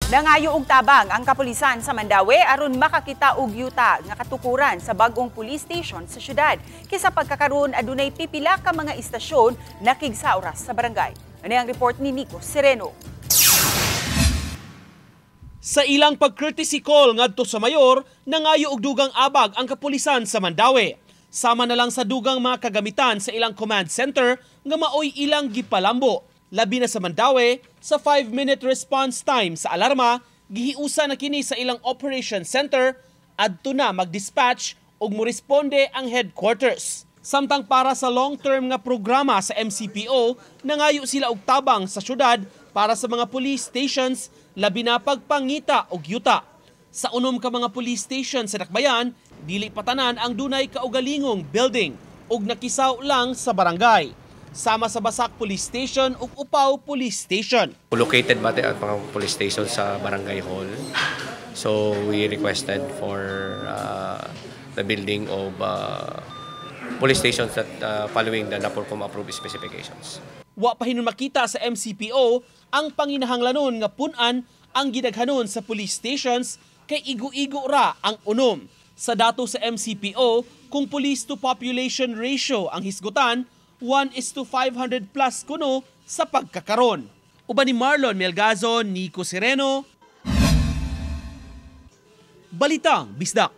Nangayo og tabang ang kapulisan sa Mandaue aron makakita og yuta nga katukuran sa bag-ong police station sa syudad. Kaysa pagkakaroon, adunay pipila ka mga istasyon nakigsa oras sa barangay. Ano ang report ni Nico Sereno? Sa ilang pag-courtesy call ngadto sa mayor, nangayo og dugang abag ang kapulisan sa Mandaue. Sama na lang sa dugang mga kagamitan sa ilang command center nga maoy ilang gipalambo. Labi na sa Mandaue, sa 5-minute response time sa alarma, gihiusa na kini sa ilang operation center, adto na mag-dispatch ug moresponde ang headquarters. Samtang para sa long-term nga programa sa MCPO, nangayo sila og tabang sa syudad para sa mga police stations, labi na pagpangita og yuta. Sa 6 ka mga police station sa Dakbayan, dili patanan ang dunay kaugalingong building ug nakisaw lang sa barangay. Sama sa Basak Police Station ug Upaw Police Station. Located ba ang mga police station sa barangay hall? So we requested for the building of police stations that following the NAPOLCOM approved specifications. Wa pa hinon makita sa MCPO ang panginahanglanon nga punan ang gidaghanon sa police stations kay igo-igo ra ang 6. Sa dato sa MCPO, kung police to population ratio ang hisgutan, 1:500 plus kuno sa pagkakaron. Uban ni Marlon Melgazo, Nico Sereno, Balitang Bisdak.